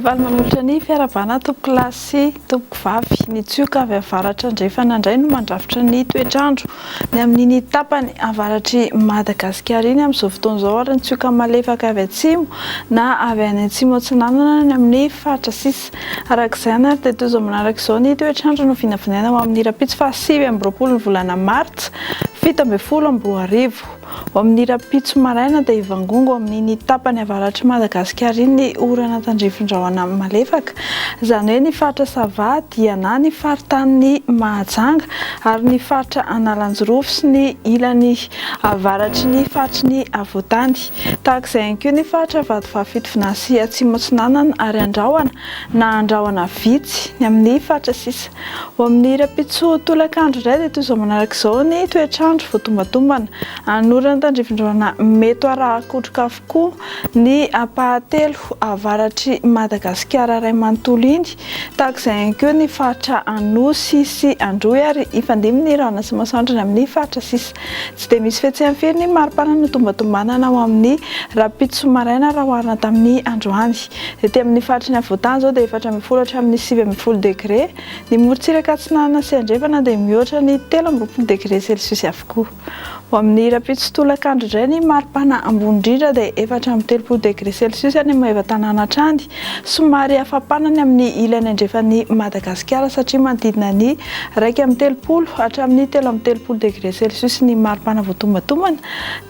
Dia faly manolotra ny fiarahabana tompokolahy sy tompokovavy. Ny tsioka avy avaratra andrefana indray no mandrafitra ny toetr'andro ny amin'iny tapany avaratr'i Madagasikara iny amin'izao fotoana izao ary ny tsioka malefaka avy atsimo na avy any atsimo atsinanana ny amin'ny faritra sisa. Araka izany ary dia toy izao manaraka izao ny toetr'andro no vinavinaina ho amin'ny rahampitso faha 29 ny volana martsa 2017. Ho amin'ny rahampitso maraina dia hivangongo amin'iny tapany avaratr'i Madagasikara iny ny orana tandrifin-drahona malefaka, izany hoe ny faritra Sava, Diana, ny faritanin'i Mahajanga ary ny faritra Analanjirofo sy ny ilany avaratry ny faritry ny afovoantany. Tahaka izay ihany koa ny faritra Vatovavy Fitovinany sy Atsimo Atsinanana ary Andrahona na Andrahona vitsy ny amin'ny faritra sisa. Ho amin'ny rahampitso tolakandro indray dia toy izao manaraka izao ny toetr'andro voatombatombana. Anorana tandrifin-drahona mety ho arahan-kotroka avokoa ny ampahatelo avaratr'i Madagasikara iray manontolo iny. Tahaka izay ihany koa ny faritra Anosy sy Androy ary hifandimby ny rahona sy masoandro ny amin'ny faritra sisa. Tsy dia misy fihetseham firy ny maripana notombatombanana ho amin'ny rahampitso maraina raha oharina tamin'ny androany. Ety amin'ny faritry ny afovoantany izao dia 14 hatramin'ny 19 degre, ny morontsiraka atsinanana sy andrefana dia mihoatra ny 23 degre celsius avokoa. Ho amin'ny rahampitso tolakandro indray ny maripana ambony indrindra dia 34 degre celsius any Maevatanàna hatrany. Somary hafampana ny amin'ny ilany andrefan'i Madagasikara satria manodidina ny 31 hatramin'ny 33 degre celsius ny maripana voatombantombana.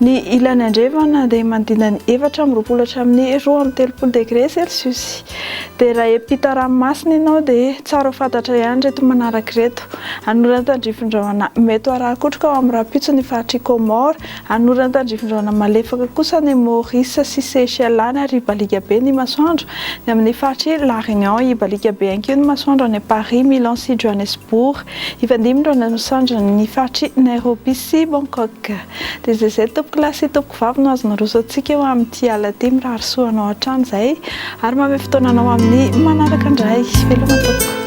Ny ilany andrefana dia manodidina ny 24 hatramin'ny 32 degre celsius. Dia raha hiampita ranomasina ianao dia tsara ho fantatra ihany ireto manaraka ireto. Anorana tandrifin-drahona mety ho arahan-kotroka ao amin'ny rahampitso ny faritr'i Comores. Anorana tandrifin-drahona malefaka kosa any Maurice sy Seychelles any ary hibaliaka be ny masoandro. Ny amin'ny faritr'i La Réunion, hibaliaka be ihany koa ny masoandro any Paris, Milan sy Johannesburg. Hifandimby ny rahona masoandro ny faritr'i Nairobi sy Bangkok. Dia izay izay tompokolahy sy tompokovavy no azo naroso antsika eo amin'ity alina ity. Mirary soa anao hatrany izahay ary manome fotoana anao amin'ny manaraka indray. Veloma tompoko.